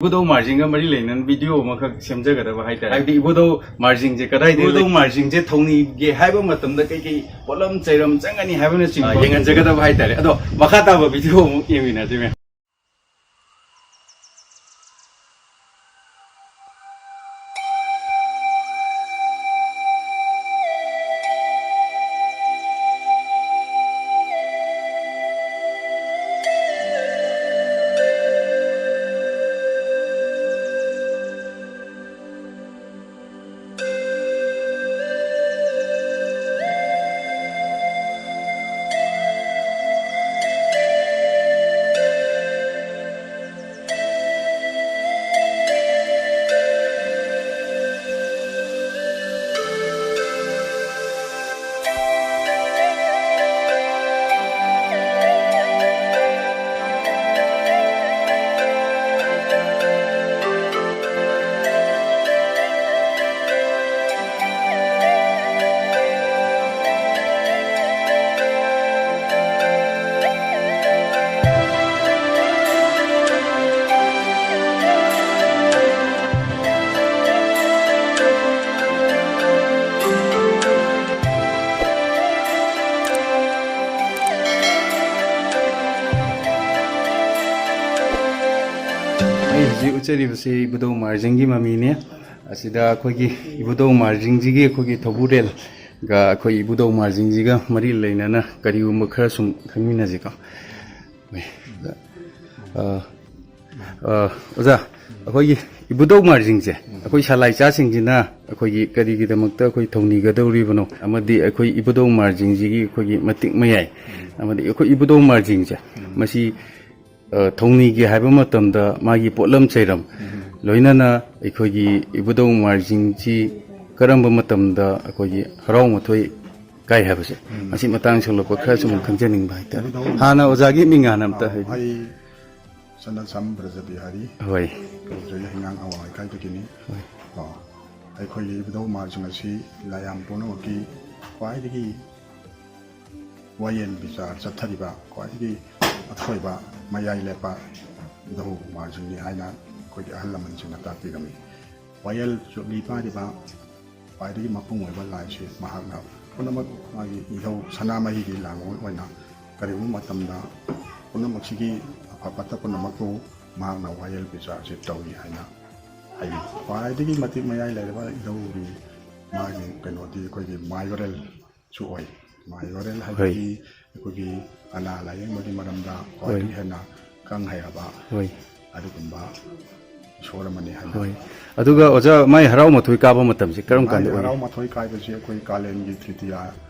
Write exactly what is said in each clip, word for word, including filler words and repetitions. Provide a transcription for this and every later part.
ꯏꯕꯨꯙꯧ ꯃꯥꯔꯖꯤꯡꯒ ꯃꯔꯤ ꯂꯩꯅꯅ ꯚꯤꯗꯤꯑꯣ ꯑꯃꯈꯛ ꯁꯦꯝꯖꯒꯗꯕ ꯍꯥꯏꯇꯥꯔꯦ꯫ ꯍꯥꯏꯕꯗꯤ ꯏꯕꯨꯙꯧ ꯃꯥꯔꯖꯤꯡꯁꯦ ꯀꯗꯥꯏꯗꯒꯤ ꯏꯕꯨꯙꯧ ꯂꯩ? ꯃꯥꯔꯖꯤꯡꯁꯦ ꯊꯧꯅꯤꯒꯦ ꯍꯥꯏꯕ ꯃꯇꯝꯗ ꯀꯩꯀꯩ ꯄꯣꯠꯂꯝ ꯆꯩꯔꯝ ꯆꯪꯒꯅꯤ ꯍꯥꯏꯕꯅꯆꯤꯡꯕ ꯑꯥ, ꯌꯦꯡꯍꯟꯖꯒꯗꯕ ꯍꯥꯏꯇꯥꯔꯦ꯫ ꯑꯗꯣ ꯃꯈꯥ ꯇꯥꯕ ꯚꯤꯗꯤꯑꯣ ꯑꯃꯨꯛ ꯌꯦꯡꯃꯤꯟꯅꯁꯤ, ꯃꯌꯥꯝ꯫ ꯑꯩ ꯍꯧꯖꯤꯛ ꯎꯠꯆꯔꯤꯕꯁꯤ ꯏꯕꯨꯙꯧ ꯃꯥꯔꯖꯤꯡꯒꯤ ꯃꯃꯤꯅꯦ꯫ ꯑꯁꯤꯗ ꯑꯩꯈꯣꯏꯒꯤ ꯏꯕꯨꯙꯧ ꯃꯥꯔꯖꯤꯡꯁꯤꯒꯤ ꯑꯩꯈꯣꯏꯒꯤ ꯊꯧꯕꯨꯔꯦꯜꯒ ꯑꯩꯈꯣꯏ ꯏꯕꯨꯙꯧ ꯃꯥꯔꯖꯤꯡꯁꯤꯒ ꯃꯔꯤ ꯂꯩꯅꯅ ꯀꯔꯤꯒꯨꯝꯕ ꯈꯔ ꯁꯨꯝ ꯈꯪꯃꯤꯟꯅꯁꯤꯀꯣ꯫ ꯍꯣꯏ꯫ ꯑ, ꯑ, ꯑꯣꯖꯥ, ꯑꯩꯈꯣꯏꯒꯤ ꯏꯕꯨꯙꯧ ꯃꯥꯔꯖꯤꯡꯁꯦ ꯑꯩꯈꯣꯏ ꯁꯂꯥꯏ ꯆꯥꯁꯤꯡꯁꯤꯅ ꯑꯩꯈꯣꯏꯒꯤ ꯀꯔꯤꯒꯤꯗꯃꯛꯇ ꯑꯩꯈꯣꯏ ꯊꯧꯅꯤꯒꯗꯧꯔꯤꯕꯅꯣ, ꯑꯃꯗꯤ ꯑꯩꯈꯣꯏ ꯏꯕꯨꯙꯧ ꯃꯥꯔꯖꯤꯡꯁꯤꯒꯤ ꯑꯩꯈꯣꯏꯒꯤ ꯃꯇꯤꯛ ꯃꯌꯥꯏ, ꯑꯃꯗꯤ ꯑꯩꯈꯣꯏ ꯏꯕꯨꯙꯧ ꯃꯥꯔꯖꯤꯡꯁꯦ ꯃꯁꯤ, ꯑ, ꯊꯧꯅꯤꯒꯦ ꯍꯥꯏꯕ ꯃꯇꯝꯗ ꯃꯥꯒꯤ ꯄꯣꯠꯂꯝ ꯆꯩꯔꯝ, ꯂꯣꯏꯅꯅ ꯑꯩꯈꯣꯏꯒꯤ ꯏꯕꯨꯙꯧ ꯃꯥꯔꯖꯤꯡꯁꯤ ꯀꯔꯝꯕ ꯃꯇꯝꯗ ꯑꯩꯈꯣꯏꯒꯤ ꯍꯔꯥꯎ ꯃꯊꯣꯏ ꯀꯥꯏ ꯍꯥꯏꯕꯁꯦ, ꯃꯁꯤ ꯃꯇꯥꯡ ꯁꯣꯛꯂꯛꯄ ꯈꯔ ꯁꯨꯝ ꯈꯪꯖꯅꯤꯡꯕ ꯍꯥꯏꯇꯥꯔꯦ꯫ ꯏꯕꯨꯙꯧ ꯍꯥꯟꯅ ꯑꯣꯖꯥꯒꯤ ꯃꯤꯡ ꯍꯥꯟꯅ ꯑꯝꯇ ꯑꯥ, ꯍꯥꯏꯕꯤꯌꯨ꯫ ꯑꯩ ꯆꯅꯁꯝ ꯕ꯭ꯔꯖꯕꯤꯍꯥꯔꯤ, ꯍꯣꯏ꯫ ꯀꯧꯖꯩ, ꯍꯩꯉꯥꯡ ꯑꯋꯥꯡ ꯂꯩꯀꯥꯏꯗꯒꯤꯅꯤ꯫ ꯍꯣꯏ꯫ ꯑꯣ, ꯑꯩꯈꯣꯏꯒꯤ ꯏꯕꯨꯙꯧ ꯃꯥꯔꯖꯤꯡ ꯑꯁꯤ ꯂꯥꯏꯌꯥꯝ ꯄꯨꯝꯅꯃꯛꯀꯤ ꯈ꯭ꯋꯥꯏꯗꯒꯤ ꯋꯥꯌꯦꯜ ꯕꯤꯆꯥꯔ ꯆꯠꯊꯔꯤꯕ, ꯈ꯭ꯋꯥꯏꯗꯒꯤ ꯑꯊꯣꯏꯕ ꯃꯌꯥꯏ ꯂꯦꯞꯄ ꯏꯕꯨꯙꯧ ꯃꯥꯔꯖꯤꯡꯅꯤ ꯍꯥꯏꯅ ꯑꯩꯈꯣꯏꯒꯤ ꯑꯍꯜ ꯂꯃꯟꯁꯤꯡꯅ ꯇꯥꯛꯄꯤꯔꯝꯃꯤ꯫ ꯋꯥꯌꯦꯜ ꯆꯨꯞꯂꯤ ꯄꯥꯏꯔꯤꯕ ꯈ꯭ꯋꯥꯏꯗꯒꯤ ꯃꯄꯨꯡ ꯑꯣꯏꯕ ꯂꯥꯏꯁꯤ ꯃꯍꯥꯛꯅ ꯄꯨꯝꯅꯃꯛ ꯃꯥꯒꯤ ꯏꯙꯧ ꯁꯅꯥꯃꯍꯤꯒꯤ ꯂꯥꯡꯕ ꯑꯣꯏꯅ ꯀꯔꯤꯒꯨꯝꯕ ꯃꯇꯝꯗ ꯄꯨꯝꯅꯃꯛꯁꯤꯒꯤ ꯑꯐ ꯐꯠꯇ ꯄꯨꯝꯅꯃꯛꯄꯨ ꯃꯍꯥꯛꯅ ꯋꯥꯌꯦꯜ ꯕꯤꯆꯥꯔꯁꯤ ꯇꯧꯏ ꯍꯥꯏꯅ ꯍꯥꯏꯕꯤ꯫ ꯈ꯭ꯋꯥꯏꯗꯒꯤ ꯃꯇꯤꯛ ꯃꯌꯥꯏ ꯂꯩꯔꯕ ꯏꯙꯧꯒꯤ ꯃꯥꯒꯤ ꯀꯩꯅꯣꯗꯤ ꯑꯩꯈꯣꯏꯒꯤ ꯃꯥꯏꯌꯣꯔꯦꯜꯁꯨ ꯑꯣꯏ꯫ ꯃꯥꯏꯌꯣꯔꯦꯜ ꯍꯥꯏꯕꯗꯤ ꯑꯩꯈꯣꯏꯒꯤ ꯑꯅꯥ ꯂꯥꯏꯌꯦꯡꯕꯒꯤ ꯃꯔꯝꯗ ꯈ꯭ꯋꯥꯏꯗꯒꯤ ꯍꯦꯟꯅ ꯈꯪ ꯍꯩꯔꯕ ꯍꯣꯏ꯫ ꯑꯗꯨꯒꯨꯝꯕ ꯏꯁꯣꯔ ꯑꯃꯅꯤ ꯍꯥꯏꯅ ꯍꯣꯏ꯫ ꯑꯗꯨꯒ ꯑꯣꯖꯥ, ꯃꯥꯏ ꯍꯔꯥꯎ ꯃꯊꯣꯏ ꯀꯥꯕ ꯃꯇꯝꯁꯦ ꯀꯔꯝ ꯃꯥꯒꯤ ꯀꯥꯟꯗ ꯑꯣꯏꯒꯦ? ꯍꯔꯥꯎ ꯃꯊꯣꯏ ꯀꯥꯏꯕꯁꯤ ꯑꯩꯈꯣꯏ ꯀꯥꯂꯦꯟꯒꯤ ꯇ꯭ꯔꯤꯇꯤꯌꯥ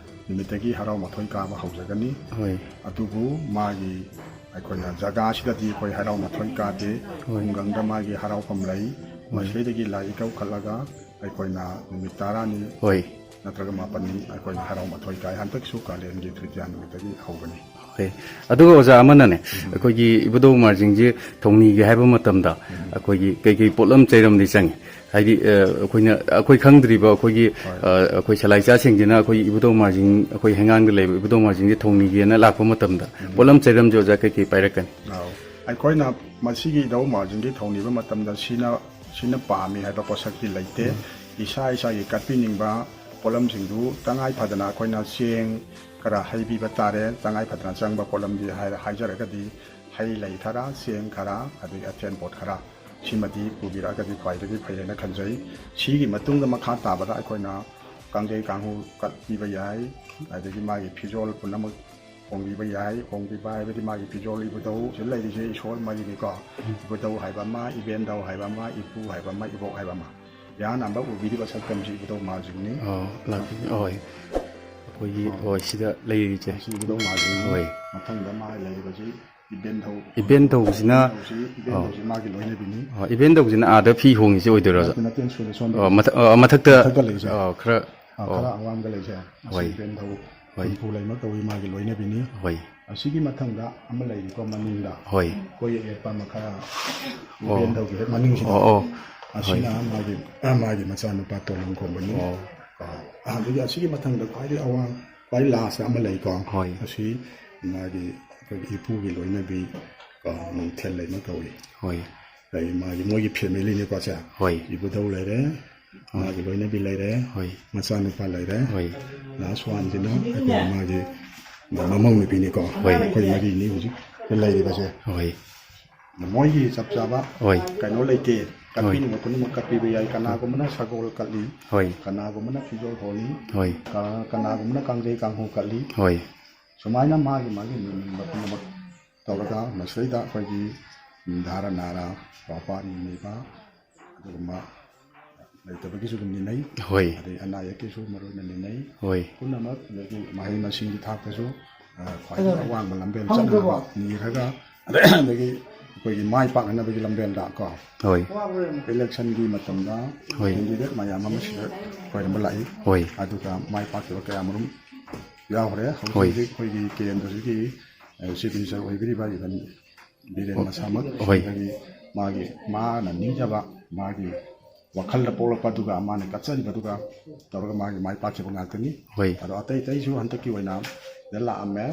ꯅꯨꯃꯤꯠꯇꯒꯤ ꯍꯔꯥꯎ ꯃꯊꯣꯏ ꯀꯥꯕ ꯍꯧꯖꯒꯅꯤ꯫ ꯍꯣꯏ꯫ ꯑꯗꯨꯕꯨ ꯃꯥꯒꯤ ꯑꯩꯈꯣꯏꯅ ꯖꯒꯥꯁꯤꯗꯗꯤ ꯑꯩꯈꯣꯏ ꯍꯔꯥꯎ ꯃꯊꯣꯏ ꯀꯥꯗꯦ꯫ ꯍꯣꯏ꯫ ꯈꯨꯡꯒꯪꯗ ꯃꯥꯒꯤ ꯍꯔꯥꯎꯐꯝ ꯂꯩ꯫ ꯍꯣꯏ꯫ ꯃꯁꯤꯗꯒꯤ ꯂꯥꯏ ꯏꯀꯧꯈꯠꯂꯒ ꯑꯩꯈꯣꯏꯅ ꯅꯨꯃꯤꯠ ꯇꯔꯥꯅꯤ ꯍꯣꯏ꯫ ꯅꯠꯇ꯭ꯔꯒ ꯃꯥꯄꯟꯅꯤ ꯑꯩꯈꯣꯏꯅ ꯍꯔꯥꯎ ꯃꯊꯣꯏ ꯀꯥꯏ꯫ ꯍꯟꯗꯛꯁꯨ ꯀꯥꯂꯦꯟꯒꯤ ꯇ꯭ꯔꯤꯇꯤꯌꯥ ꯅꯨꯃꯤꯠꯇꯒꯤ ꯍꯧꯒꯅꯤ꯫ ꯍꯣꯏ꯫ ꯑꯗꯨꯒ ꯑꯣꯖꯥ ꯑꯃꯅꯅꯦ, ꯑꯩꯈꯣꯏꯒꯤ ꯏꯕꯨꯙꯧ ꯃꯥꯔꯖꯤꯡꯁꯦ ꯊꯧꯅꯤꯒꯦ ꯍꯥꯏꯕ ꯃꯇꯝꯗ, ꯑꯩꯈꯣꯏꯒꯤ ꯀꯩꯀꯩ ꯄꯣꯠꯂꯝ ꯆꯩꯔꯝꯗꯤ ꯆꯪꯉꯤ? ꯍꯥꯏꯗꯤ, ꯑ, ꯑꯩꯈꯣꯏꯅ, ꯑꯩꯈꯣꯏ ꯈꯪꯗ꯭ꯔꯤꯕ ꯑꯩꯈꯣꯏꯒꯤ, ꯍꯣꯏ꯫ ꯑ, ꯑꯩꯈꯣꯏ ꯁꯂꯥꯏꯆꯥꯁꯤꯡꯁꯤꯅ ꯑꯩꯈꯣꯏꯒꯤ ꯏꯕꯨꯙꯧ ꯃꯥꯔꯖꯤꯡ, ꯑꯩꯈꯣꯏ ꯍꯩꯉꯥꯡꯗ ꯂꯩꯕ ꯏꯕꯨꯙꯧ ꯃꯥꯔꯖꯤꯡꯁꯦ ꯊꯧꯅꯤꯒꯦꯅ ꯂꯥꯛꯄ ꯃꯇꯝꯗ ꯎꯝ꯫ ꯄꯣꯠꯂꯝ ꯆꯩꯔꯝꯁꯦ ꯑꯣꯖꯥ ꯀꯩꯀꯩ ꯄꯥꯏꯔꯛꯀꯅꯤ? ꯑꯧ꯫ ꯑꯩꯈꯣꯏꯅ ꯃꯁꯤꯒꯤ ꯏꯙꯧ ꯃꯥꯔꯖꯤꯡꯒꯤ ꯊꯧꯅꯤꯕ ꯃꯇꯝꯗ ꯁꯤꯅ, ꯁꯤꯅ ꯄꯥꯝꯃꯤ ꯍꯥꯏꯕ ꯄꯣꯠꯁꯛꯇꯤ ꯂꯩꯇꯦ꯫ ꯎꯝ꯫ ꯏꯁꯥ ꯏꯁꯥꯒꯤ ꯀꯠꯄꯤꯅꯤꯡꯕ ꯄꯣꯠꯂꯝꯁꯤꯡꯗꯨ ꯇꯉꯥꯏ ꯐꯗꯅ ꯑꯩꯈꯣꯏꯅ ꯆꯦꯡ ꯈꯔ ꯍꯩꯕꯤꯕ ꯇꯥꯔꯦ꯫ ꯇꯉꯥꯏ ꯐꯗꯅ ꯆꯪꯕ ꯄꯣꯠꯂꯝꯗꯤ ꯍꯥꯏꯔ-, ꯍꯥꯏꯖꯔꯒꯗꯤ ꯍꯩ ꯂꯩ ꯈꯔ, ꯆꯦꯡ ꯈꯔ, ꯑꯗꯒꯤ ꯑꯊꯦꯟ ꯄꯣꯠ ꯈꯔ, ꯁꯤꯃꯗꯤ ꯄꯨꯕꯤꯔꯛꯑꯒꯗꯤ ꯈ꯭ꯋꯥꯏꯗꯒꯤ ꯐꯩ ꯍꯥꯏꯅ ꯈꯟꯖꯩ꯫ ꯁꯤꯒꯤ ꯃꯇꯨꯡꯗ ꯃꯈꯥ ꯇꯥꯕꯗ ꯑꯩꯈꯣꯏꯅ ꯀꯥꯡꯖꯩ ꯀꯥꯡꯍꯨ ꯀꯠꯄꯤꯕ ꯌꯥꯏ, ꯑꯗꯒꯤ ꯃꯥꯒꯤ ꯐꯤꯖꯣꯜ ꯄꯨꯝꯅꯃꯛ ꯍꯣꯡꯕꯤꯕ ꯌꯥꯏ꯫ ꯍꯣꯡꯕꯤꯕ ꯍꯥꯏꯕꯗꯤ ꯃꯥꯒꯤ ꯐꯤꯖꯣꯜ ꯏꯕꯨꯙꯧ, ꯁꯤꯗ ꯂꯩꯔꯤꯁꯦ ꯏꯁꯣꯔ ꯃꯔꯤꯅꯤꯀꯣ꯫ ꯎꯝ꯫ ꯏꯕꯨꯙꯧ ꯍꯥꯏꯕ ꯑꯃ, ꯏꯕꯦꯟꯙꯧ ꯍꯥꯏꯕ ꯑꯃ, ꯏꯄꯨ ꯍꯥꯏꯕ ꯑꯃ, ꯏꯕꯣꯛ ꯍꯥꯏꯕ ꯑꯃ꯫ ꯌꯥꯝꯅ ꯎꯕꯤꯔꯤꯕ ꯁꯛꯇꯝꯁꯤ ꯏꯕꯨꯙꯧ ꯃꯥꯔꯖꯤꯡꯅꯤ꯫ ꯑꯣ, ꯂꯥꯛꯄꯤꯅꯤ꯫ ꯍꯣꯏ꯫ ꯑꯩꯈꯣꯏꯒꯤ, ꯑꯣ꯫ ꯍꯣꯏ, ꯁꯤꯗ ꯂꯩꯔꯤꯁꯦ꯫ ꯑꯁꯤ ꯏꯕꯨꯙꯧ ꯃꯥꯔꯖꯤꯡꯅꯤ꯫ ꯍꯣꯏ꯫ ꯃꯊꯪꯗ ꯃꯥ ꯂꯩꯔꯤꯕꯁꯤ ꯏꯕꯦꯟꯙꯧ꯫ ꯏꯕꯦꯟꯙꯧꯁꯤꯅ, ꯏꯕꯦꯟꯙꯧꯁꯤ, ꯏꯕꯦꯟꯙꯧꯁꯤ ꯃꯥꯒꯤ ꯂꯣꯏꯅꯕꯤꯅꯤ꯫ ꯑꯣ, ꯏꯕꯦꯟꯙꯧꯁꯤꯅ ꯑꯥꯗ ꯐꯤ ꯍꯣꯡꯉꯤꯁꯦ ꯑꯣꯏꯗꯣꯏꯔꯣ, ꯑꯣꯖꯥ? ꯅꯠꯇꯦ, ꯅꯠꯇꯦ, ꯁꯣꯝꯗ, ꯁꯣꯝꯗ꯫ ꯑꯣ, ꯃꯊ-, ꯑꯣ, ꯃꯊꯛꯇ, ꯃꯊꯛꯇ ꯂꯩꯁꯦ꯫ ꯑꯣ, ꯈꯔ, ꯑꯥ, ꯑꯣ꯫ ꯈꯔ ꯑꯋꯥꯡꯕ ꯂꯩꯁꯦ꯫ ꯑꯁꯤ ꯍꯣꯏ꯫ ꯏꯕꯦꯟꯙꯧ ꯍꯣꯏ꯫ ꯍꯨꯝꯐꯨ ꯂꯩꯃ ꯀꯧꯏ, ꯃꯥꯒꯤ ꯂꯣꯏꯅꯕꯤꯅꯤ꯫ ꯍꯣꯏ꯫ ꯑꯁꯤꯒꯤ ꯃꯊꯪꯗ ꯑꯃ ꯂꯩꯔꯤꯀꯣ, ꯃꯅꯤꯡꯗ꯫ ꯍꯣꯏ꯫ ꯀꯣꯏꯌꯦꯛ ꯌꯦꯛꯄ ꯑꯃ ꯈꯔ ꯑꯣ꯫ ꯏꯕꯦꯟꯙꯧꯒꯤ ꯍꯦꯛ ꯃꯅꯤꯡꯁꯤꯗ꯫ ꯑꯣ, ꯑꯣ꯫ ꯑꯁꯤꯅ ꯍꯣꯏ꯫ ꯃꯥꯒꯤ, ꯑ, ꯃꯥꯒꯤ ꯃꯆꯥꯅꯨꯄꯥ ꯇꯣꯂꯝ ꯈꯣꯡꯕꯅꯤ꯫ ꯑꯣ꯫ ꯑ, ꯑꯗꯒꯤ ꯑꯁꯤꯒꯤ ꯃꯊꯪꯗ ꯈ꯭ꯋꯥꯏꯗꯒꯤ ꯑꯋꯥꯡ, ꯈ꯭ꯋꯥꯏ ꯂꯥꯁꯇ ꯑꯃ ꯂꯩꯀꯣ꯫ ꯍꯣꯏ꯫ ꯑꯁꯤ ꯃꯥꯒꯤ ꯑꯩꯈꯣꯏꯒꯤ ꯏꯄꯨꯒꯤ ꯂꯣꯏꯅꯕꯤ, ꯑ, ꯅꯣꯡꯊꯦꯜ ꯂꯩꯃ ꯀꯧꯏ꯫ ꯍꯣꯏ꯫ ꯀꯩ ꯃꯥꯒꯤ ꯃꯣꯏꯒꯤ ꯐꯦꯃꯤꯂꯤꯅꯤꯀꯣ ꯁꯦ꯫ ꯍꯣꯏ꯫ ꯏꯕꯨꯙꯧ ꯂꯩꯔꯦ, ꯍꯣꯏ꯫ ꯃꯥꯒꯤ ꯂꯣꯏꯅꯕꯤ ꯂꯩꯔꯦ, ꯍꯣꯏ꯫ ꯃꯆꯥꯅꯨꯄꯥ ꯂꯩꯔꯦ꯫ ꯍꯣꯏ꯫ ꯂꯥꯁ ꯋꯥꯟꯁꯤꯅ ꯑꯩꯈꯣꯏ ꯃꯥꯒꯤ ꯃꯃꯧ ꯅꯨꯄꯤꯅꯤꯀꯣ꯫ ꯍꯣꯏ꯫ ꯑꯩꯈꯣꯏ ꯃꯔꯤꯅꯤ ꯍꯧꯖꯤꯛ ꯂꯩꯔꯤꯕꯁꯦ꯫ ꯍꯣꯏ꯫ ꯃꯣꯏꯒꯤ ꯆꯞ ꯆꯥꯕ ꯍꯣꯏ꯫ ꯀꯩꯅꯣ ꯂꯩꯇꯦ꯫ ꯍꯣꯏ꯫ ꯀꯠꯄꯤꯅꯤꯡꯕ ꯈꯨꯗꯤꯡꯃꯛ ꯀꯠꯄꯤꯕ ꯌꯥꯏ꯫ ꯀꯅꯥꯒꯨꯝꯕꯅ ꯁꯒꯣꯜ ꯀꯠꯂꯤ, ꯍꯣꯏ꯫ ꯀꯅꯥꯒꯨꯝꯕꯅ ꯐꯤꯖꯣꯜ ꯍꯣꯜꯂꯤ, ꯍꯣꯏ꯫ ꯀ-, ꯀꯅꯥꯒꯨꯝꯕꯅ ꯀꯥꯡꯖꯩ ꯀꯥꯡꯍꯧ ꯀꯠꯂꯤ꯫ ꯍꯣꯏ꯫ ꯁꯨꯃꯥꯏꯅ ꯃꯥꯒꯤ ꯃꯥꯒꯤ ꯅꯤꯡꯅꯤꯡꯕ ꯄꯨꯝꯅꯃꯛ ꯇꯧꯔꯒ ꯃꯁꯤꯗꯩꯗ ꯑꯩꯈꯣꯏꯒꯤ ꯙꯥꯔꯥ ꯅꯥꯔꯥ, ꯄꯥꯄꯥ ꯅꯤꯅꯩꯕ, ꯑꯗꯨꯒꯨꯝꯕ ꯂꯩꯇꯕꯒꯤꯁꯨ ꯑꯗꯨꯝ ꯅꯤꯅꯩ꯫ ꯍꯣꯏ꯫ ꯑꯗꯩ ꯑꯅꯥ ꯑꯌꯦꯛꯀꯤꯁꯨ ꯃꯔꯨ ꯑꯣꯏꯅ ꯅꯤꯅꯩ꯫ ꯍꯣꯏ꯫ ꯄꯨꯝꯅꯃꯛ ꯑꯗꯒꯤ ꯃꯍꯩ ꯃꯁꯤꯡꯒꯤ ꯊꯥꯛꯇꯁꯨ, ꯑ, ꯈ꯭ꯋꯥꯏꯗꯒꯤ ꯑꯋꯥꯡꯕ ꯂꯝꯕꯦꯜ ꯆꯠꯅꯅꯕ ꯅꯤꯔꯒ, ꯑꯗꯒꯤ ꯑꯩꯈꯣꯏꯒꯤ ꯃꯥꯏ ꯄꯥꯛꯅꯅꯕꯒꯤ ꯂꯝꯕꯦꯜꯗ ꯀꯣ, ꯍꯣꯏ꯫ ꯏꯂꯦꯛꯁꯟꯒꯤ ꯃꯇꯝꯗ ꯍꯣꯏ꯫ ꯀꯦꯟꯗꯤꯗꯦꯠ ꯃꯌꯥꯝ ꯑꯃ ꯁꯤꯗ ꯈꯣꯏꯔꯝꯕ ꯂꯥꯛꯏ꯫ ꯍꯣꯏ꯫ ꯑꯗꯨꯒ ꯃꯥꯏ ꯄꯥꯛꯈꯤꯕ ꯀꯌꯥ ꯃꯔꯨꯝ ꯌꯥꯎꯈ꯭ꯔꯦ꯫ ꯍꯧꯖꯤꯛ ꯍꯣꯏ꯫ ꯍꯧꯖꯤꯛ ꯑꯩꯈꯣꯏꯒꯤ ꯀꯦꯟꯗ꯭ꯔꯁꯤꯒꯤ, ꯑ, ꯆꯤꯐ ꯃꯤꯅꯤꯁꯇꯔ ꯑꯣꯏꯕꯤꯔꯤꯕ ꯏꯚꯟ ꯕꯤꯔꯦꯟ ꯃꯁꯥꯃꯛ ꯍꯣꯏ꯫ ꯁꯤꯗꯒꯤ ꯃꯥꯒꯤ, ꯃꯥꯅ ꯅꯤꯡꯖꯕ, ꯃꯥꯒꯤ ꯋꯥꯈꯜꯗ ꯄꯣꯛꯂꯛꯄꯗꯨꯒ ꯃꯥꯅ ꯀꯠꯆꯔꯤꯕꯗꯨꯒ ꯇꯧꯔꯒ ꯃꯥꯒꯤ ꯃꯥꯏ ꯄꯥꯛꯈꯤꯕ ꯉꯥꯛꯇꯅꯤ꯫ ꯍꯣꯏ꯫ ꯑꯗꯣ ꯑꯇꯩ ꯑꯇꯩꯁꯨ ꯍꯟꯗꯛꯀꯤ ꯑꯣꯏꯅ ꯁꯤꯗ ꯂꯥꯛꯑꯝꯃꯦ,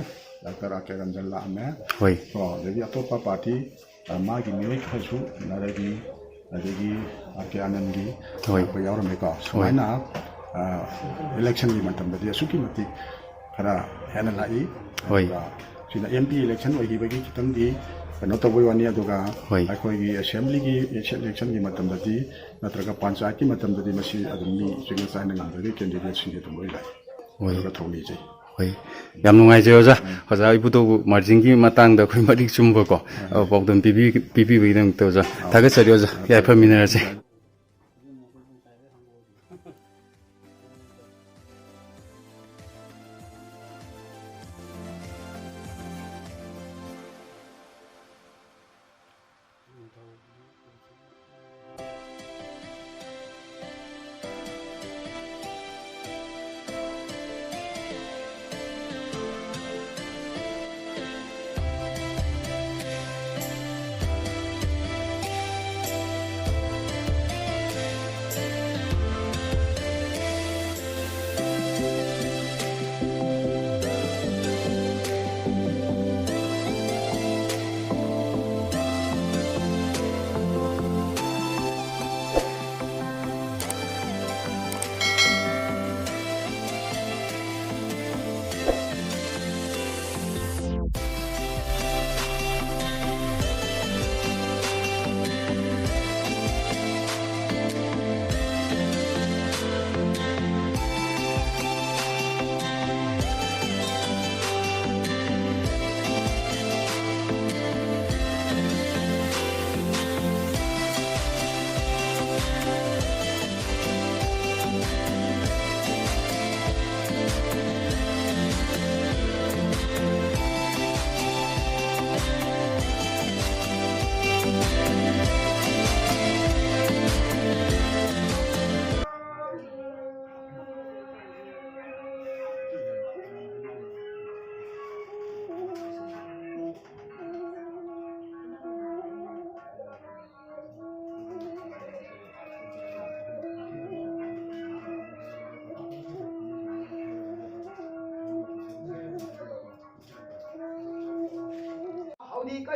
ꯗꯥꯛꯇꯔ ꯑꯥꯔ ꯀꯦ ꯔꯟꯖꯟ ꯂꯥꯛꯑꯝꯃꯦ꯫ ꯍꯣꯏ꯫ ꯀꯣ, ꯑꯗꯒꯤ ꯑꯇꯣꯞꯄ ꯄꯥꯔꯇꯤ, ꯑ, ꯃꯥꯒꯤ ꯃꯤꯑꯣꯏ ꯈꯔꯁꯨ ꯅꯔꯒꯤ, ꯑꯗꯒꯤ ꯑꯥꯔ ꯀꯦ ꯑꯥꯅꯟꯒꯤ ꯍꯣꯏ꯫ ꯂꯥꯛꯄ ꯌꯥꯎꯔꯝꯃꯦꯀꯣ꯫ ꯍꯣꯏ꯫ ꯁꯨꯃꯥꯏꯅ, ꯑ, ꯏꯂꯦꯛꯁꯟꯒꯤ ꯃꯇꯝꯗꯗꯤ ꯑꯁꯨꯛꯀꯤ ꯃꯇꯤꯛ ꯈꯔ ꯍꯦꯟꯅ ꯂꯥꯛꯏ꯫ ꯍꯣꯏ꯫ ꯑꯗꯨꯒ ꯁꯤꯅ ꯑꯦꯝ ꯄꯤ ꯏꯂꯦꯛꯁꯟ ꯑꯣꯏꯈꯤꯕꯒꯤ ꯈꯤꯇꯪꯗꯤ ꯀꯩꯅꯣ ꯇꯧꯕꯩ ꯋꯥꯅꯤ, ꯑꯗꯨꯒ ꯍꯣꯏ꯫ ꯑꯩꯈꯣꯏꯒꯤ ꯑꯦꯁꯦꯝꯕ꯭ꯂꯤꯒꯤ ꯏꯂꯦꯛꯁꯟꯒꯤ ꯃꯇꯝꯗꯗꯤ ꯅꯠꯇ꯭ꯔꯒ ꯄꯟꯆꯥꯌꯠꯀꯤ ꯃꯇꯝꯗꯗꯤ ꯃꯁꯤ ꯑꯗꯨꯝ ꯃꯤ ꯆꯤꯡꯅ ꯆꯥꯏꯅ ꯉꯝꯗꯒꯤ ꯀꯦꯟꯗꯤꯗꯦꯠꯁꯤꯡ ꯑꯗꯨꯝ ꯂꯣꯏ ꯂꯥꯛꯏ꯫ ꯍꯣꯏ꯫ ꯑꯗꯨꯒ ꯊꯧꯅꯤꯖꯩ꯫ ꯍꯣꯏ꯫ ꯌꯥꯝ ꯅꯨꯡꯉꯥꯏꯖꯩ ꯑꯣꯖꯥ꯫ ꯎꯝ꯫ ꯑꯣꯖꯥ ꯏꯕꯨꯙꯧ ꯃꯥꯔꯖꯤꯡꯒꯤ ꯃꯇꯥꯡꯗ ꯑꯩꯈꯣꯏ ꯃꯔꯤꯛ ꯆꯨꯝꯕꯀꯣ, ꯎꯝ꯫ ꯑ, ꯄꯥꯎꯗꯝ ꯄꯤꯕꯤ-, ꯄꯤꯕꯤꯕꯒꯤꯗꯃꯛꯇ ꯑꯣꯖꯥ꯫ ꯑꯥ꯫ ꯊꯥꯒꯠꯆꯔꯤ ꯑꯣꯖꯥ꯫ ꯑꯥ꯫ ꯌꯥꯏꯐꯃꯤꯟꯅꯔꯁꯦ꯫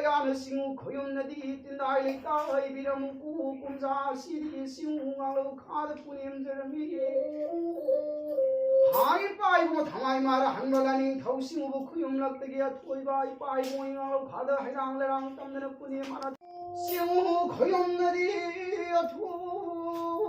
ꯌꯥꯝꯅ ꯁꯤꯡꯎ ꯈꯣꯏꯌꯨꯝꯅꯗꯤ ꯇꯤꯟꯗꯥꯏ ꯂꯩꯇꯥꯏ ꯕꯤꯔꯝ ꯎꯀꯨ ꯀꯨꯝꯖꯥ ꯁꯤꯔꯤ ꯁꯤꯡꯎ ꯉꯥꯡꯂꯧ ꯈꯥꯗ ꯄꯨꯅꯦꯝꯖꯔꯝꯃꯤ꯫ ꯍꯥꯏ ꯏꯄꯥ ꯏꯕꯨꯡ ꯊꯃꯥꯏ ꯃꯥꯔ ꯍꯪꯕ ꯂꯥꯅꯤꯡꯊꯧ ꯁꯤꯡꯎꯕ ꯈꯣꯏꯌꯨꯝꯂꯛꯇꯒꯤ ꯑꯊꯣꯏꯕ ꯏꯄꯥ ꯏꯕꯨꯡ ꯉꯥꯡꯂꯧ ꯈꯥꯗ ꯍꯩꯔꯥꯡ ꯂꯩꯔꯥꯡ ꯇꯝꯗꯅ ꯄꯨꯅꯦꯝ ꯃꯥꯔ ꯁꯤꯡꯎ ꯈꯣꯏꯌꯨꯝꯅꯗꯤ ꯑꯊꯣꯏꯕ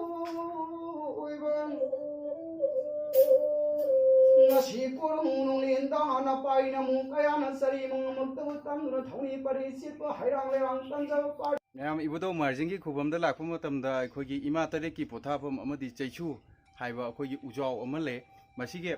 ꯉꯁꯤ ꯀꯣꯔꯧ ꯅꯣꯡꯂꯦꯟꯗ ꯍꯥꯟꯅ ꯄꯥꯏꯅ ꯑꯃꯨꯛ ꯀꯌꯥꯅ ꯆꯔꯤ ꯃꯉꯝꯃꯛꯇꯕꯨ ꯇꯝꯗꯨꯅ ꯊꯧꯅꯤ ꯄꯔꯤ ꯆꯦꯠꯄ ꯍꯩꯔꯥꯡ ꯂꯩꯔꯥꯡ ꯇꯝꯖꯕ ꯄꯥꯔꯤ꯫ ꯃꯌꯥꯝ ꯏꯕꯨꯙꯧ ꯃꯥꯔꯖꯤꯡꯒꯤ ꯈꯨꯕꯝꯗ ꯂꯥꯛꯄ ꯃꯇꯝꯗ ꯑꯩꯈꯣꯏꯒꯤ ꯏꯃꯥ ꯇꯔꯦꯠꯀꯤ ꯄꯣꯊꯥꯐꯝ ꯑꯃꯗꯤ ꯆꯩꯁꯨ ꯍꯥꯏꯕ ꯑꯩꯈꯣꯏꯒꯤ ꯎꯖꯥꯎ ꯑꯃ ꯂꯩ꯫ ꯃꯁꯤꯒꯤ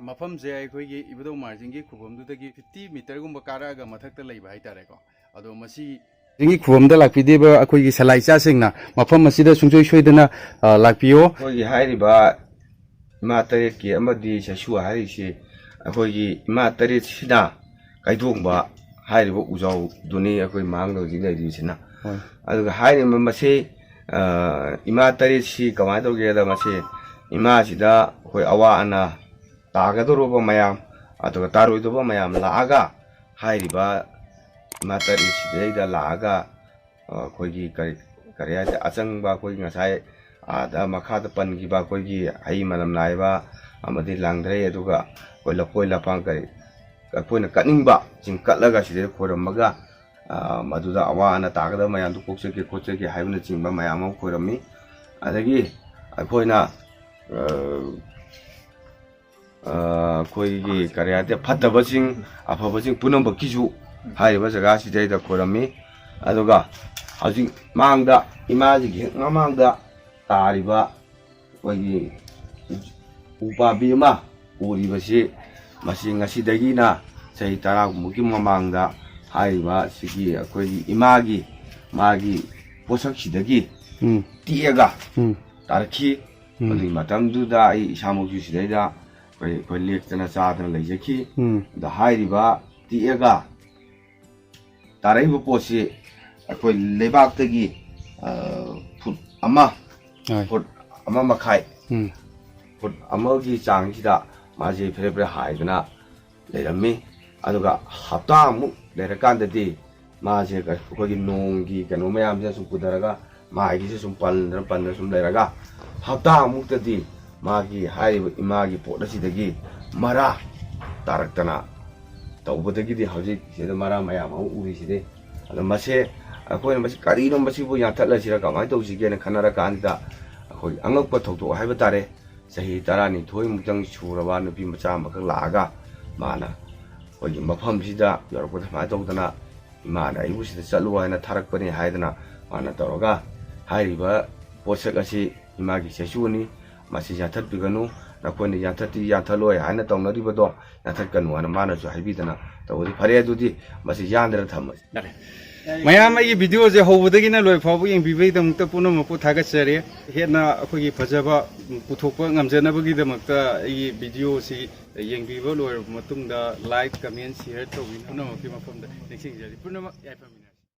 ꯃꯐꯝꯁꯦ ꯑꯩꯈꯣꯏꯒꯤ ꯏꯕꯨꯙꯧ ꯃꯥꯔꯖꯤꯡꯒꯤ ꯈꯨꯕꯝꯗꯨꯗꯒꯤ ꯐꯤꯐꯇꯤ ꯃꯤꯇꯔꯒꯨꯝꯕ ꯀꯥꯔꯛꯑꯒ ꯃꯊꯛꯇ ꯂꯩꯕ ꯍꯥꯏꯇꯥꯔꯦꯀꯣ꯫ ꯑꯗꯣ ꯃꯁꯤ ꯃꯥꯔꯖꯤꯡꯒꯤ ꯈꯨꯕꯝꯗ ꯂꯥꯛꯄꯤꯗꯕ ꯑꯩꯈꯣꯏꯒꯤ ꯁꯂꯥꯏꯆꯥꯁꯤꯡꯅ ꯃꯐꯝ ꯑꯁꯤꯗ ꯁꯨꯡꯁꯣꯏ ꯁꯣꯏꯗꯅ, ꯑ, ꯂꯥꯛꯄꯤꯌꯣ꯫ ꯑꯩꯈꯣꯏꯒꯤ ꯍꯥꯏꯔꯤꯕ ꯏꯃꯥ ꯇꯔꯦꯠꯀꯤ ꯑꯃꯗꯤ ꯆꯩꯁꯨ ꯍꯥꯏꯔꯤꯁꯤ ꯑꯩꯈꯣꯏꯒꯤ ꯏꯃꯥ ꯇꯔꯦꯠꯁꯤꯅ ꯀꯥꯏꯗꯣꯡꯕ ꯍꯥꯏꯔꯤꯕ ꯎꯖꯥꯎꯗꯨꯅꯤ ꯑꯩꯈꯣꯏ ꯃꯥꯡꯗ ꯍꯧꯖꯤꯛ ꯂꯩꯔꯤꯁꯤꯅ꯫ ꯍꯣꯏ꯫ ꯑꯗꯨꯒ ꯍꯥꯏꯔꯤꯕ ꯃꯁꯤ, ꯑ, ꯏꯃꯥ ꯇꯔꯦꯠꯁꯤ ꯀꯃꯥꯏꯅ ꯇꯧꯒꯦꯗ, ꯃꯁꯤ ꯏꯃꯥꯁꯤꯗ ꯑꯩꯈꯣꯏ ꯑꯋꯥ ꯑꯅꯥ ꯇꯥꯒꯗꯧꯔꯕ ꯃꯌꯥꯝ, ꯑꯗꯨꯒ ꯇꯥꯔꯣꯏꯗꯧꯕ ꯃꯌꯥꯝ ꯂꯥꯛꯑꯒ ꯍꯥꯏꯔꯤꯕ ꯏꯃꯥ ꯇꯔꯦꯠꯁꯤꯗꯩꯗ ꯂꯥꯛꯑꯒ ꯑꯩꯈꯣꯏꯒꯤ ꯀꯔꯤ, ꯀꯔꯤ ꯍꯥꯏꯇꯥꯔꯦ, ꯑꯆꯪꯕ ꯑꯩꯈꯣꯏꯒꯤ ꯉꯁꯥꯏ ꯑꯥꯗ ꯃꯈꯥꯗ ꯄꯟꯈꯤꯕ ꯑꯩꯈꯣꯏꯒꯤ ꯍꯩ ꯃꯅꯝ ꯅꯥꯏꯕ ꯑꯃꯗꯤ ꯂꯥꯡꯗ꯭ꯔꯩ, ꯑꯗꯨꯒ ꯑꯩꯈꯣꯏ ꯂꯐꯣꯏ ꯂꯐꯥꯡ ꯀꯔꯤ ꯑꯩꯈꯣꯏꯅ ꯀꯠꯅꯤꯡꯕꯁꯤꯡ ꯀꯠꯂꯒ ꯁꯤꯗꯩꯗ ꯈꯣꯏꯔꯝꯃꯒ, ꯑ, ꯃꯗꯨꯗ ꯑꯋꯥ ꯑꯅꯥ ꯇꯥꯒꯗꯕ ꯃꯌꯥꯝꯗꯨ ꯀꯣꯛꯆꯒꯦ ꯈꯣꯠꯆꯒꯦ ꯍꯥꯏꯕꯅꯆꯤꯡꯕ ꯃꯌꯥꯝ ꯑꯃ ꯈꯣꯏꯔꯝꯃꯤ꯫ ꯑꯗꯒꯤ ꯑꯩꯈꯣꯏꯅ, ꯑ, ꯑ, ꯑꯩꯈꯣꯏꯒꯤ ꯀꯔꯤ ꯍꯥꯏꯇꯥꯔꯦ, ꯐꯠꯇꯕꯁꯤꯡ ꯑꯐꯕꯁꯤꯡ ꯄꯨꯝꯅꯃꯛꯀꯤꯁꯨ ꯍꯥꯏꯔꯤꯕ ꯖꯒꯥꯁꯤꯗꯩꯗ ꯈꯣꯏꯔꯝꯃꯤ꯫ ꯑꯗꯨꯒ ꯍꯧꯖꯤꯛ ꯃꯥꯡꯗ, ꯏꯃꯥꯁꯤꯒꯤ ꯍꯦꯛ ꯃꯃꯥꯡꯗ ꯇꯥꯔꯤꯕ ꯑꯩꯈꯣꯏꯒꯤ ꯎ ꯄꯥꯝꯕꯤ ꯑꯃ ꯎꯔꯤꯕꯁꯤ, ꯃꯁꯤ ꯉꯁꯤꯗꯒꯤꯅ ꯆꯍꯤ ꯇꯔꯥꯒꯨꯝꯕꯒꯤ ꯃꯃꯥꯡꯗ ꯍꯥꯏꯔꯤꯕ ꯁꯤꯒꯤ ꯑꯩꯈꯣꯏꯒꯤ ꯏꯃꯥꯒꯤ, ꯃꯥꯒꯤ ꯄꯣꯠꯁꯛꯁꯤꯗꯒꯤ ꯎꯝ꯫ ꯇꯦꯛꯑꯒ ꯎꯝ꯫ ꯇꯥꯔꯛꯈꯤ꯫ ꯎꯝ꯫ ꯑꯗꯨꯒꯤ ꯃꯇꯝꯗꯨꯗ ꯑꯩ ꯏꯁꯥꯃꯛꯁꯨ ꯁꯤꯗꯩꯗ ꯑꯩꯈꯣꯏ, ꯑꯩꯈꯣꯏ ꯂꯦꯛꯇꯅ ꯆꯥꯗꯅ ꯂꯩꯖꯈꯤ꯫ ꯎꯝ꯫ ꯑꯗ ꯍꯥꯏꯔꯤꯕ ꯇꯦꯛꯑꯒ ꯇꯥꯔꯛꯏꯕ ꯄꯣꯠꯁꯤ ꯑꯩꯈꯣꯏ ꯂꯩꯕꯥꯛꯇꯒꯤ, ꯑ, ꯐꯨꯠ ꯑꯃ, ꯍꯣꯏ꯫ ꯐꯨꯠ ꯑꯃ ꯃꯈꯥꯏ, ꯎꯝ꯫ ꯐꯨꯠ ꯑꯃꯒꯤ ꯆꯥꯡꯁꯤꯗ ꯃꯥꯁꯤ ꯐꯦꯔꯦ ꯐꯦꯔꯦ ꯍꯥꯏꯗꯅ ꯂꯩꯔꯝꯃꯤ꯫ ꯑꯗꯨꯒ ꯍꯞꯇꯥꯃꯨꯛ ꯂꯩꯔꯀꯥꯟꯗꯗꯤ ꯃꯥꯁꯦ ꯑꯩꯈꯣꯏꯒꯤ ꯅꯣꯡꯒꯤ ꯀꯩꯅꯣ ꯃꯌꯥꯝꯁꯤꯅ ꯁꯨꯝ ꯄꯨꯊꯔꯒ ꯃꯥꯏꯒꯤꯁꯦ ꯁꯨꯝ ꯄꯟꯗꯅ ꯄꯟꯗꯅ ꯁꯨꯝ ꯂꯩꯔꯒ ꯍꯞꯇꯥꯃꯨꯛꯇꯗꯤ ꯃꯥꯒꯤ ꯍꯥꯏꯔꯤꯕ ꯏꯃꯥꯒꯤ ꯄꯣꯠ ꯑꯁꯤꯗꯒꯤ ꯃꯔꯥ ꯇꯥꯔꯛꯇꯅ ꯇꯧꯕꯗꯒꯤꯗꯤ ꯍꯧꯖꯤꯛ ꯁꯤꯗ ꯃꯔꯥ ꯃꯌꯥꯝ ꯑꯃ ꯎꯔꯤꯁꯤꯗꯤ꯫ ꯑꯗꯣ ꯃꯁꯦ ꯑꯩꯈꯣꯏꯅ ꯃꯁꯤ ꯀꯔꯤꯅꯣ, ꯃꯁꯤꯕꯨ ꯌꯥꯟꯊꯠꯂꯁꯤꯔ ꯀꯃꯥꯏꯅ ꯇꯧꯁꯤꯒꯦꯅ ꯈꯟꯅꯔ ꯀꯥꯟꯁꯤꯗ ꯑꯩꯈꯣꯏ ꯑꯉꯛꯄ ꯊꯧꯗꯣꯛ ꯍꯥꯏꯕ ꯇꯥꯔꯦ꯫ ꯆꯍꯤ ꯇꯔꯥꯅꯤꯊꯣꯏꯃꯨꯛꯇꯪ ꯁꯨꯔꯕ ꯅꯨꯄꯤ ꯃꯆꯥ ꯑꯃꯈꯛ ꯂꯥꯛꯑꯒ ꯃꯥꯅ ꯑꯩꯈꯣꯏꯒꯤ ꯃꯐꯝꯁꯤꯗ ꯌꯧꯔꯛꯄꯗ ꯁꯨꯃꯥꯏꯅ ꯇꯧꯗꯅ ꯏꯃꯥꯅ ꯑꯩꯕꯨ ꯁꯤꯗ ꯆꯠꯂꯨ ꯍꯥꯏꯅ ꯊꯥꯔꯛꯄꯅꯤ ꯍꯥꯏꯗꯅ ꯃꯥꯅ ꯇꯧꯔꯒ ꯍꯥꯏꯔꯤꯕ ꯄꯣꯠꯁꯛ ꯑꯁꯤ ꯏꯃꯥꯒꯤ ꯆꯩꯁꯨꯅꯤ, ꯃꯁꯤ ꯌꯥꯟꯊꯠꯄꯤꯒꯅꯨ, ꯅꯈꯣꯏꯅ ꯌꯥꯟꯊꯠꯇꯤ ꯌꯥꯟꯊꯠꯂꯣꯏ ꯍꯥꯏꯅ ꯇꯧꯅꯔꯤꯕꯗꯣ ꯌꯥꯟꯊꯠꯀꯅꯨ ꯍꯥꯏꯅ ꯃꯥꯅꯁꯨ ꯍꯥꯏꯕꯤꯗꯅ ꯇꯧꯕꯗꯤ ꯐꯔꯦ꯫ ꯑꯗꯨꯗꯤ ꯃꯁꯤ ꯌꯥꯟꯗꯅ ꯊꯝꯃꯁꯤ꯫ ꯃꯌꯥꯝ ꯑꯩꯒꯤ ꯚꯤꯗꯤꯑꯣꯁꯦ ꯍꯧꯕꯗꯒꯤꯅ ꯂꯣꯏ ꯐꯥꯎꯕ ꯌꯦꯡꯕꯤꯕꯒꯤꯗꯃꯛꯇ ꯄꯨꯝꯅꯃꯛꯄꯨ ꯊꯥꯒꯠꯆꯔꯤ꯫ ꯍꯦꯟꯅ ꯑꯩꯈꯣꯏꯒꯤ ꯐꯖꯕ ꯄꯨꯊꯣꯛꯄ ꯉꯝꯖꯅꯕꯒꯤꯗꯃꯛꯇ ꯑꯩꯒꯤ ꯚꯤꯗꯤꯑꯣꯁꯤ ꯌꯦꯡꯕꯤꯕ ꯂꯣꯏꯔꯕ ꯃꯇꯨꯡꯗ like, comment, share ꯇꯧꯕꯤꯅ ꯄꯨꯝꯅꯃꯛꯀꯤ ꯃꯐꯝꯗ ꯅꯤꯡꯁꯤꯡꯖꯔꯤ꯫ ꯄꯨꯝꯅꯃꯛ ꯌꯥꯏꯐꯃꯤꯟꯅꯔꯦ꯫